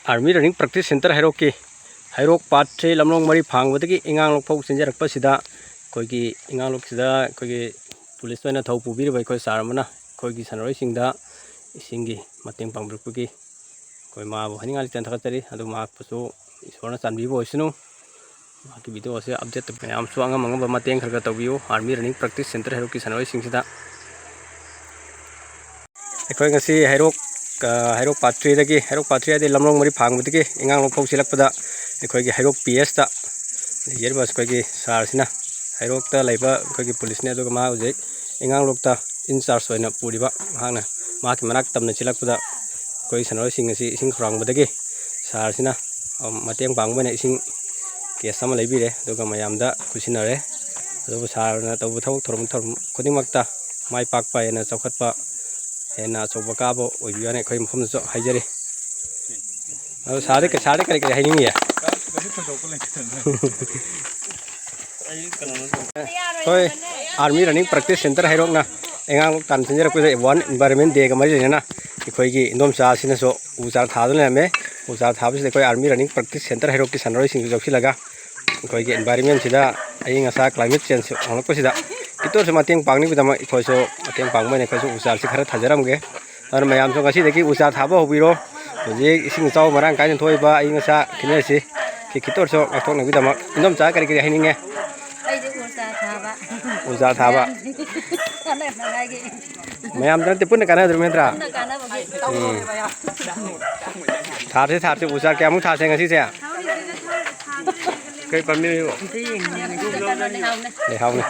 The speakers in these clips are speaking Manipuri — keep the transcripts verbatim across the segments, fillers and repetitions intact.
Army Running Practice Center ꯍꯩꯔꯣꯛꯀꯤ, ꯍꯩꯔꯣꯛ ꯄꯥꯠꯁꯦ ꯂꯝꯂꯣꯡ ꯃꯔꯤ ꯐꯥꯡꯕꯗꯒꯤ ꯏꯉꯥꯡꯂꯣꯛ ꯐꯥꯎ ꯆꯦꯟꯖꯔꯛꯄꯁꯤꯗ, ꯑꯩꯈꯣꯏꯒꯤ ꯏꯉꯥꯡꯂꯣꯛꯁꯤꯗ ꯑꯩꯈꯣꯏꯒꯤ ꯄꯨꯂꯤꯁ ꯑꯣꯏꯅ ꯊꯧ ꯄꯨꯕꯤꯔꯤꯕ ꯑꯩꯈꯣꯏ ꯁꯥꯔ ꯑꯃꯅ ꯑꯩꯈꯣꯏꯒꯤ ꯁꯥꯟꯅꯔꯣꯏꯁꯤꯡꯗ ꯏꯁꯤꯡꯒꯤ ꯃꯇꯦꯡ ꯄꯥꯡꯕꯤꯔꯛꯄꯒꯤ ꯑꯩꯈꯣꯏ ꯃꯥꯕꯨ ꯍꯥꯏꯅꯤꯡꯉꯥꯏ ꯂꯩꯇꯅ ꯊꯥꯒꯠꯆꯔꯤ꯫ ꯑꯗꯨ ꯃꯍꯥꯛꯄꯨꯁꯨ ꯏꯁꯣꯔꯅ ꯆꯥꯟꯕꯤꯕ ꯑꯣꯏꯁꯅꯨ꯫ ꯃꯍꯥꯛꯀꯤ video ꯑꯁꯦ update ꯃꯌꯥꯝꯁꯨ ꯑꯉꯝ ꯑꯉꯝꯕ ꯃꯇꯦꯡ ꯈꯔ ꯈꯔ ꯇꯧꯕꯤꯌꯨ꯫ Army Running Practice Center ꯍꯩꯔꯣꯛꯀꯤ ꯁꯥꯟꯅꯔꯣꯏꯁꯤꯡꯁꯤꯗ꯫ ꯑꯩꯈꯣꯏ ꯉꯁꯤ ꯍꯩꯔꯣꯛ, ꯑ, ꯍꯩꯔꯣꯛ part three ꯗꯒꯤ, ꯍꯩꯔꯣꯛ part three ꯍꯥꯏꯗꯤ ꯂꯝꯂꯣꯡ ꯃꯔꯤ ꯐꯥꯡꯕꯗꯒꯤ ꯏꯉꯥꯡꯂꯣꯛ ꯐꯥꯎ ꯆꯦꯜꯂꯛꯄꯗ, ꯑꯩꯈꯣꯏꯒꯤ ꯍꯩꯔꯣꯛ P S ꯇ ꯂꯩꯖꯔꯤꯕ ꯑꯩꯈꯣꯏꯒꯤ ꯁꯥꯔꯁꯤꯅ, ꯍꯩꯔꯣꯛꯇ ꯂꯩꯕ ꯑꯩꯈꯣꯏꯒꯤ ꯄꯨꯂꯤꯁꯅꯤ, ꯑꯗꯨꯒ ꯃꯥ ꯍꯧꯖꯤꯛ ꯏꯉꯥꯡꯂꯣꯛꯇ in charge ꯑꯣꯏꯅ ꯄꯨꯔꯤꯕ ꯃꯍꯥꯛꯅ, ꯃꯍꯥꯛꯀꯤ ꯃꯅꯥꯛ ꯇꯝꯅ ꯆꯦꯜꯂꯛꯄꯗ ꯑꯩꯈꯣꯏ ꯁꯥꯟꯅꯔꯣꯏꯁꯤꯡ ꯑꯁꯤ ꯏꯁꯤꯡ ꯈꯧꯔꯥꯡꯕꯗꯒꯤ ꯁꯥꯔꯁꯤꯅ, ꯑ, ꯃꯇꯦꯡ ꯄꯥꯡꯕ ꯑꯣꯏꯅ ꯏꯁꯤꯡ case ꯑꯃ ꯂꯩꯕꯤꯔꯦ, ꯑꯗꯨꯒ ꯃꯌꯥꯝꯗ ꯈꯨꯠꯁꯤꯟꯅꯔꯦ꯫ ꯑꯗꯨꯕꯨ ꯁꯥꯔꯅ ꯇꯧꯕ ꯊꯕꯛ ꯊꯧꯔꯝ, ꯊꯧꯔꯝ ꯈꯨꯗꯤꯡꯃꯛꯇ ꯃꯥꯏ ꯄꯥꯛꯄ, ꯍꯦꯟꯅ ꯆꯥꯎꯈꯠꯄ, ꯍꯦꯟꯅ ꯑꯆꯧꯕ ꯀꯥꯕ ꯑꯣꯏꯕꯤꯌꯨ ꯍꯥꯏꯅ ꯑꯩꯈꯣꯏ ꯃꯐꯝꯗꯁꯨ ꯍꯥꯏꯖꯔꯤ꯫ ꯑꯗꯣ ꯁꯥꯔꯗꯤ, ꯁꯥꯔꯗꯤ ꯀꯔꯤ ꯀꯔꯤ ꯍꯥꯏꯅꯤꯡꯉꯤ? ꯀꯩꯁꯨ ꯊꯣꯏꯗꯣꯛꯄ ꯂꯩꯇꯦ꯫ ꯑꯩ ꯀꯩꯅꯣ ꯑꯩꯈꯣꯏ Army Running Practice Center ꯍꯩꯔꯣꯛꯅ ꯑꯉꯥꯡ ꯇꯥꯟꯅ ꯁꯤꯟꯖꯔꯛꯄꯗ World Environment Day ꯒ ꯃꯔꯤ ꯂꯩꯅꯅ ꯑꯩꯈꯣꯏꯒꯤ ꯏꯟꯗꯣꯝꯆꯥ ꯑꯁꯤꯅꯁꯨ ꯎ ꯆꯥꯔ ꯊꯥꯗꯨꯅ ꯂꯩꯔꯝꯃꯦ꯫ ꯎ ꯆꯥꯔ ꯊꯥꯕꯁꯤꯗ ꯑꯩꯈꯣꯏ Army Running Practice Center ꯍꯩꯔꯣꯛꯀꯤ ꯁꯥꯟꯅꯔꯣꯏꯁꯤꯡꯁꯨ ꯌꯥꯎꯁꯤꯜꯂꯒ ꯑꯩꯈꯣꯏꯒꯤ environment ꯁꯤꯗ, ꯑꯏꯪ ꯑꯁꯥ climate change ꯍꯣꯡꯂꯛꯄꯁꯤꯗ ꯈꯤꯇ ꯑꯣꯏꯔꯁꯨ ꯃꯇꯦꯡ ꯄꯥꯡꯅꯕꯒꯤꯗꯃꯛ ꯑꯩꯈꯣꯏꯁꯨ ꯃꯇꯦꯡ ꯄꯥꯡꯕ ꯑꯣꯏꯅ ꯑꯩꯈꯣꯏꯁꯨ ꯎ ꯆꯥꯔꯁꯤ ꯈꯔ ꯊꯥꯖꯔꯝꯒꯦ꯫ ꯑꯗꯨꯅ ꯃꯌꯥꯝꯁꯨ ꯉꯁꯤꯗꯒꯤ ꯎ ꯆꯥꯔ ꯊꯥꯕ ꯍꯧꯕꯤꯔꯣ꯫ ꯍꯧꯖꯤꯛ ꯏꯁꯤꯡ ꯏꯆꯥꯎ ꯃꯔꯥꯡ ꯀꯥꯏꯅ ꯊꯣꯛꯏꯕ ꯑꯌꯤꯡ ꯑꯁꯥ ꯈꯦꯠꯅꯔꯤꯁꯤ ꯈꯤ-, ꯈꯤꯇ ꯑꯣꯏꯔꯁꯨ ꯉꯥꯛꯊꯣꯛꯅꯕꯒꯤꯗꯃꯛ꯫ ꯏꯟꯗꯣꯝꯆꯥ ꯀꯔꯤ ꯀꯔꯤ ꯍꯥꯏꯅꯤꯡꯉꯦ? ꯑꯩꯗꯤ ꯎ ꯆꯥꯔ ꯊꯥꯕ꯫ ꯎ ꯆꯥꯔ ꯊꯥꯕ꯫ ꯃꯌꯥꯝ ꯀꯥꯟꯅꯅꯉꯥꯏꯒꯤ꯫ ꯃꯌꯥꯝꯗ ꯅꯠꯇꯦ, ꯄꯨꯟꯅ ꯀꯥꯟꯅꯗ꯭ꯔꯣ ꯅꯠꯇ꯭ꯔꯥ? ꯄꯨꯟꯅ ꯀꯥꯟꯅꯕꯒꯤ꯫ ꯎꯝ꯫ ꯊꯥꯁꯦ, ꯊꯥꯁꯦ, ꯎ ꯆꯥꯔ ꯀꯌꯥꯃꯨꯛ ꯊꯥꯁꯦ ꯉꯁꯤꯁꯦ? ꯀꯩ ꯄꯥꯝꯕꯤ? ꯑꯝꯇ ꯌꯦꯡꯉꯨꯅꯦ꯫ ꯀꯩꯅꯣ, ꯂꯩꯍꯥꯎꯅꯦ꯫ ꯂꯩꯍꯥꯎꯅꯦ꯫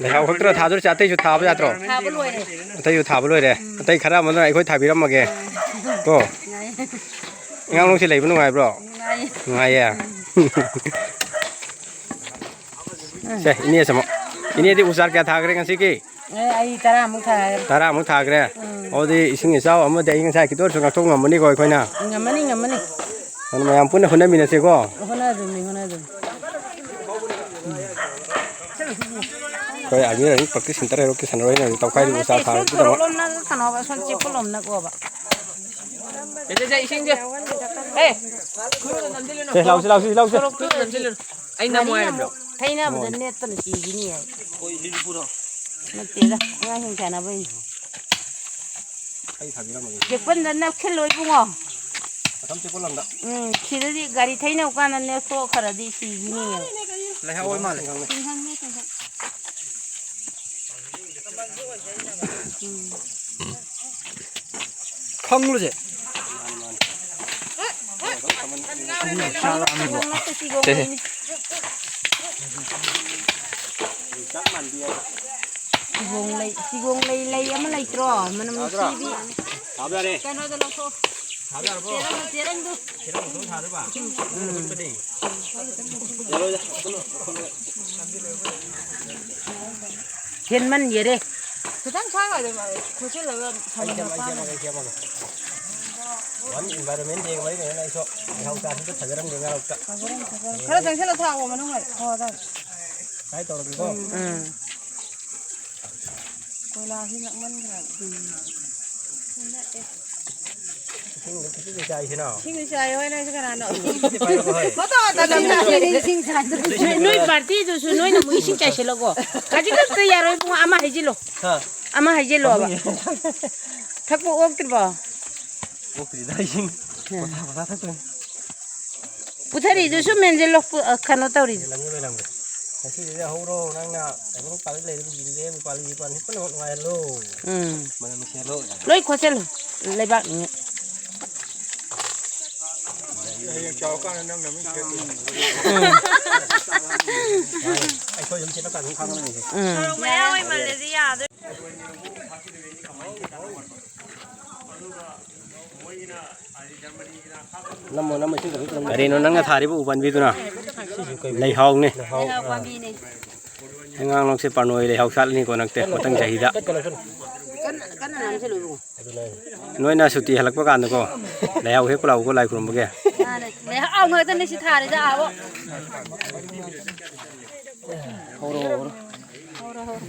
ꯂꯩꯍꯥꯎ ꯈꯛꯇꯔꯣ ꯊꯥꯗꯣꯔꯤꯁꯦ? ꯑꯇꯩꯁꯨ ꯊꯥꯕ ꯌꯥꯗ꯭ꯔꯣ? ꯊꯥꯕ ꯂꯣꯏꯔꯦ꯫ ꯑꯇꯩꯁꯨ ꯊꯥꯕ ꯂꯣꯏꯔꯦ꯫ ꯎꯝ꯫ ꯑꯇꯩ ꯈꯔ ꯑꯃꯅ ꯑꯩꯈꯣꯏ ꯊꯥꯕꯤꯔꯝꯃꯒꯦ꯫ ꯑꯥ꯫ ꯀꯣ? ꯌꯥꯏꯌꯦ꯫ ꯑꯉꯥꯡ ꯅꯨꯡꯁꯤ ꯂꯩꯕ ꯅꯨꯡꯉꯥꯏꯕ꯭ꯔꯣ? ꯅꯨꯡꯉꯥꯏꯌꯦ꯫ ꯅꯨꯡꯉꯥꯏꯌꯦ? ꯎꯝ꯫ ꯁꯦ, ꯏꯅꯦ ꯆꯪꯉꯣ꯫ ꯏꯅꯦꯗꯤ ꯎ ꯆꯥꯔ ꯀꯌꯥ ꯊꯥꯈ꯭ꯔꯦ ꯉꯁꯤꯒꯤ? ꯑꯦ, ꯑꯩ ꯇꯔꯥꯃꯨꯛ ꯊꯥꯔꯦ꯫ ꯇꯔꯥꯃꯨꯛ ꯊꯥꯈ꯭ꯔꯦ? ꯎꯝ꯫ ꯑꯗꯨꯗꯤ ꯏꯁꯤꯡ ꯏꯆꯥꯎ ꯑꯃꯗꯤ ꯑꯌꯤꯡ ꯑꯁꯥ ꯈꯤꯇ ꯑꯣꯏꯔꯁꯨ ꯉꯥꯛꯊꯣꯛ ꯉꯝꯃꯅꯤꯀꯣ ꯑꯩꯈꯣꯏꯅ? ꯉꯝꯃꯅꯤ, ꯉꯝꯃꯅꯤ꯫ ꯑꯗꯨꯅ ꯃꯌꯥꯝ ꯄꯨꯟꯅ ꯍꯣꯠꯅꯃꯤꯟꯅꯁꯤꯀꯣ? ꯍꯣꯠꯅꯗꯣꯏꯅꯤ, ꯍꯣꯠꯅꯗꯣꯏꯅꯤ꯫ ꯑꯩꯈꯣꯏ Army Running Practice Center ꯍꯩꯔꯣꯛꯀꯤ ꯁꯥꯟꯅꯔꯣꯏꯅ ꯇꯧꯈꯥꯏꯔꯤꯕ ꯎ ꯆꯥꯔ ꯊꯥꯕꯒꯤꯗꯃꯛ꯫ ꯁꯣꯔꯣꯛꯂꯣꯝꯅ ꯀꯩꯅꯣꯒ ꯁꯣꯝ ꯆꯦꯛꯄꯂꯣꯝꯅꯀꯣꯕ꯫ ꯆꯦ, ꯆꯦ, ꯏꯁꯤꯡꯁꯦ꯫ ꯑꯦ! ꯈꯨꯔꯨꯗ ꯅꯝꯁꯤꯜꯂꯨꯅꯨ꯫ ꯁꯦ, ꯂꯥꯎꯁꯤ, ꯂꯥꯎꯁꯤ, ꯂꯥꯎꯁꯤ꯫ ꯁꯣꯔꯣꯛꯇꯨꯗ ꯅꯝꯁꯤꯜꯂꯨꯅꯨ꯫ ꯑꯩ ꯅꯝꯃꯣ ꯍꯥꯏꯔꯕ꯭ꯔꯣ? ꯊꯩꯅꯕꯗ ꯍꯣꯏ꯫ ꯅꯦꯠꯇꯅ ꯁꯤꯈꯤꯅꯤ ꯍꯥꯏ꯫ ꯅꯠꯇꯦꯗ, ꯑꯉꯥꯡꯁꯤꯡ ꯁꯥꯟꯅꯕꯩꯅꯤ꯫ ꯑꯩ ꯊꯥꯕꯤꯔꯝꯃꯒꯦ꯫ ꯆꯦꯛꯄꯟꯗ ꯅꯞꯁꯤꯜꯂꯣ ꯏꯕꯨꯡꯉꯣ꯫ ꯑꯁꯝ ꯆꯦꯛꯄꯟ ꯂꯝꯗ꯫ ꯎꯝ, ꯁꯤꯗꯗꯤ ꯒꯥꯔꯤ ꯊꯩꯅꯕ ꯀꯥꯟꯗ ꯅꯦꯠ ꯁꯣꯛꯈ꯭ꯔꯗꯤ ꯁꯤꯈꯤꯅꯤ꯫ ꯂꯩꯍꯧ ꯑꯣꯏ ꯃꯥꯜꯂꯦ꯫ ꯈꯪꯂꯨꯁꯦ꯫ ꯆꯤꯒꯣꯡ ꯂꯩ, ꯆꯤꯒꯣꯡ ꯂꯩ, ꯂꯩ ꯑꯃ ꯂꯩꯇ꯭ꯔꯣ? ꯃꯅꯝ ꯅꯨꯡꯁꯤꯕꯤ꯫ ꯀꯩꯅꯣꯗ ꯂꯧꯊꯣꯛ꯫ ꯆꯦꯔꯪ, ꯆꯦꯔꯪꯗꯨ꯫ ꯍꯦꯟꯃꯟꯒꯦꯔꯦ꯫ ꯈꯤꯇꯪ ꯁ꯭ꯋꯥꯏꯋꯥꯏꯗ ꯈꯣꯠꯆꯤꯜꯂꯒ ꯊꯝꯃꯝꯕ ꯄꯥꯝꯃꯦ꯫ ꯋꯥꯟ environment day ꯃꯔꯤ ꯂꯩꯅꯅ ꯑꯩꯁꯨ ꯂꯩꯍꯥꯎ ꯆꯥꯁꯤꯗ ꯊꯥꯖꯔꯝꯒꯦ ꯉꯥꯔꯣꯛꯇ꯫ ꯈꯔ ꯆꯪꯁꯤꯜꯂ ꯊꯥꯎꯑꯣ ꯃꯅꯨꯡ ꯍꯣꯏ꯫ ꯍꯣꯏ, ꯑꯗꯥꯏ꯫ ꯁꯨꯃꯥꯏꯅ ꯇꯧꯔꯒꯦꯀꯣ꯫ ꯎꯝ꯫ ꯀꯣꯏꯂꯥꯁꯤ ꯅꯛꯃꯟꯈ꯭ꯔꯦ꯫ ꯏꯁꯤꯡꯗꯣ ꯈꯤꯇꯪ ꯆꯥꯏꯁꯤꯅ꯫ ꯏꯁꯤꯡꯗꯤ ꯆꯥꯏ ꯍꯣꯏ, ꯅꯪꯁꯨ ꯀꯅꯥꯅꯣ? ꯏꯁꯤꯡꯗꯤ ꯄꯥꯏꯔꯛꯑꯣ ꯍꯣꯏ꯫ ꯐꯣꯇꯣ ꯉꯥꯛꯇ ꯅꯝꯅ꯫ ꯏꯁꯤꯡ ꯆꯥꯏꯗ꯭ꯔꯁꯨ꯫ ꯅꯣꯏ, ꯅꯣꯏ ꯄꯥꯔꯇꯤꯗꯨꯁꯨ ꯅꯣꯏꯅ ꯑꯃꯨꯛ ꯏꯁꯤꯡ ꯆꯥꯏꯁꯤꯜꯂꯣꯀꯣ꯫ ꯈꯖꯤꯛ ꯈꯛꯇ ꯌꯥꯔꯣꯏ ꯏꯕꯨꯡꯉꯣ, ꯑꯃ ꯍꯩꯖꯤꯜꯂꯣ꯫ ꯍꯥ? ꯑꯃ ꯍꯩꯖꯤꯜꯂꯣꯕ꯫ ꯊꯛꯄ ꯑꯣꯛꯇ꯭ꯔꯤꯕꯣ? ꯑꯣꯛꯇ꯭ꯔꯤꯗ ꯏꯁꯤꯡ꯫ ꯍꯥ꯫ ꯄꯣꯊꯥ, ꯄꯣꯊꯥ ꯊꯛꯇꯣꯏꯅꯤ꯫ ꯄꯨꯊꯔꯤꯗꯨꯁꯨ ꯃꯦꯟꯁꯤꯜꯂꯣ, ꯄꯨ-, ꯑ, ꯀꯩꯅꯣ ꯇꯧꯔꯤꯗꯣ꯫ ꯂꯪꯒꯦ, ꯂꯣꯏ ꯂꯪꯒꯦ꯫ ꯉꯁꯤꯗꯤ ꯍꯧꯔꯣ, ꯅꯪꯅ ꯀꯩꯅꯣ ꯄꯥꯜꯂꯤ ꯂꯩꯔꯤꯕ ꯂꯦꯡ ꯄꯥꯜꯂꯤ ꯄꯥꯜꯂꯤ ꯄꯨꯝꯅꯃꯛ ꯅꯨꯡꯉꯥꯏꯍꯜꯂꯣ꯫ ꯎꯝ꯫ ꯃꯅꯝ ꯅꯨꯡꯁꯤꯍꯜꯂꯣ꯫ ꯂꯣꯏ ꯈꯣꯠꯆꯜꯂꯨ, ꯂꯩꯕꯥꯛꯅꯤ꯫ ꯍꯌꯦꯡ ꯆꯥꯎꯔꯀꯥꯟꯗ ꯅꯪꯅ ꯃꯤ ꯁꯦꯝꯗꯣꯏꯅꯤ꯫ ꯎꯝ꯫ ꯑꯩꯈꯣꯏ ꯑꯗꯨꯝ ꯁꯦꯠꯂꯀꯥꯟꯗ ꯑꯗꯨꯝ ꯈꯪꯉꯝꯃꯅꯤ꯫ ꯎꯝ꯫ ꯁꯣꯔꯣꯛ ꯃꯌꯥ ꯑꯣꯏꯃꯜꯂꯗꯤ ꯌꯥꯗꯣꯏ꯫ ꯅꯝꯃꯣ, ꯅꯝꯃꯣ, ꯏꯁꯤꯡ ꯈꯔ ꯈꯔ ꯀꯔꯤꯅꯣ ꯅꯪꯅ ꯊꯥꯔꯤꯕ ꯎ ꯄꯥꯝꯕꯤꯗꯨꯅ? ꯁꯤꯁꯨ ꯀꯩ ꯂꯩꯍꯥꯎꯅꯦ꯫ ꯂꯩꯍꯥꯎ, ꯂꯩꯍꯥꯎ ꯑꯥ꯫ ꯄꯥꯝꯕꯤꯅꯦ꯫ ꯑꯉꯥꯡ ꯅꯪꯁꯦ ꯄꯥꯔꯅꯣꯏ ꯂꯩꯍꯥꯎ ꯁꯥꯠꯂꯅꯤꯀꯣ ꯅꯪꯁꯦ ꯃꯊꯪ ꯆꯍꯤꯗ꯫ ꯀꯠꯀꯅꯨ, ꯀꯠꯀꯅꯨ꯫ ꯀꯟꯅ, ꯀꯟꯅ ꯉꯥꯡꯁꯤꯜꯂꯨ ꯏꯕꯨꯡꯉꯣ꯫ ꯑꯗꯨꯅꯦ꯫ ꯅꯣꯏꯅ ꯁꯨꯇꯤ ꯍꯜꯂꯛꯄ ꯀꯥꯟꯗꯀꯣ, ꯂꯩꯍꯥꯎ ꯍꯦꯛꯄ ꯂꯥꯛꯎꯀꯣ ꯂꯥꯏ ꯈꯨꯔꯨꯝꯕꯒꯤ꯫ ꯃꯥꯅꯦ꯫ ꯂꯩꯍꯥꯎ ꯉꯥꯛꯇꯅꯦ ꯁꯤ ꯊꯥꯔꯤꯁꯦ, ꯑꯥꯕꯣ꯫ ꯍꯧꯔꯣ, ꯍꯧꯔꯣ꯫ ꯍꯧꯔꯣ, ꯍꯧꯔꯣ꯫